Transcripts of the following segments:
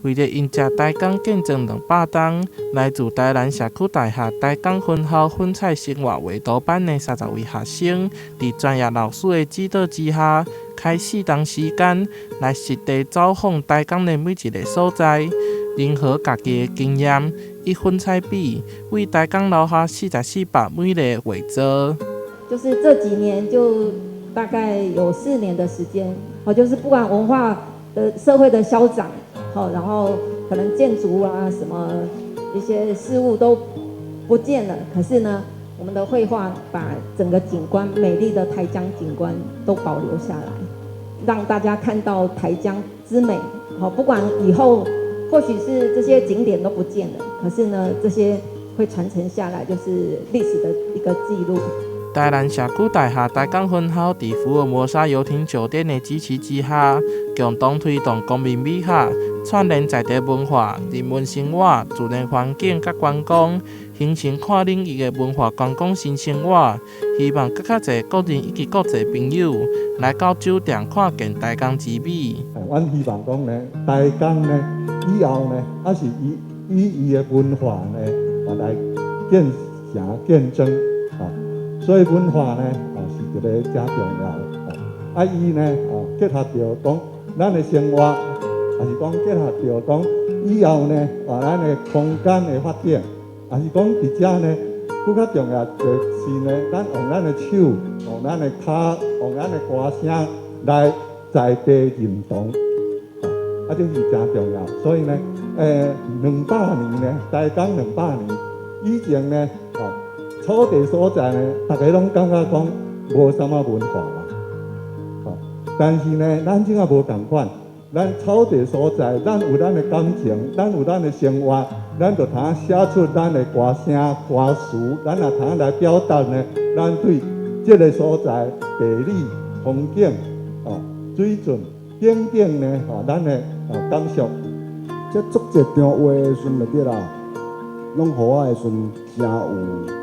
為著迎接台江建莊200冬，來自台南社區大學台江分校粉彩生活畫圖班的30位學生，佇專業老師的指導之下，開4冬時間來實地走訪台江的每一个所在，融合家己的經驗，以粉彩筆為台江留下44幅美麗的畫作。就是這幾年，就大概有4年的時間，哦，就是不管文化的社會的消長。好，然後可能建築啊，什麼一些事物都不見了，可是呢，我們的繪畫把整個景觀美麗的台江景觀都保留下來，讓大家看到台江之美。好，不管以後或許是這些景點都不見了，可是呢，這些會傳承下來，就是歷史的一個記錄。台南社區大學台江分校佇福爾摩沙遊艇酒店的支持之下，共同推動公民美學，串聯在地文化、人文生活、自然環境佮觀光，形成跨領域的文化觀光新生活。希望閣較濟國人以及國際朋友來到酒店看見台江之美。阮希望講呢，台江呢以後呢，還是以以伊的文化呢，來建成建莊。所以文化呢，是一个誠重要的。啊，伊呢，結合著講咱的生活，抑是講結合著講以後呢，咱的空間的發展，抑是講佇遮呢，閣較重要就是呢，咱用咱的手，用咱的跤，用咱的歌聲來在地認同，啊，這是誠重要。所以呢，200年呢，台江兩百年以前呢，草地所在呢，逐家攏感覺講無啥物文化啦，但是呢，咱這下無仝款，咱草地所在，咱有咱的感情，咱有咱的生活，咱就通寫出咱的歌聲、歌詞，咱也通來表達呢，咱對這个所在地理、風景、水準等等呢，咱的感受。這足濟張畫的時陣就對啦，攏予我的時陣誠有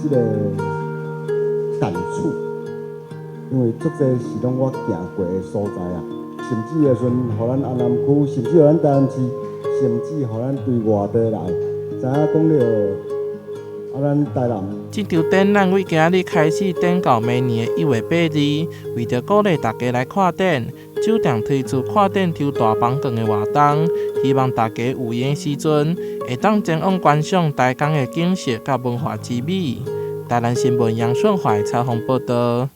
這个感觸，因為足濟是攏我行過的所在啊，甚至的時陣，予咱安南區，甚至予咱台南市，甚至予咱對外地來，知影講著啊，咱台南。這場展覽為今仔日開始展到明年的1月8日，為著鼓勵大家來看展，酒店推出看展抽大房券的活動，希望大家有閒時陣會當前往觀賞台江的景色佮文化之美。台南新聞楊順懷採訪報導。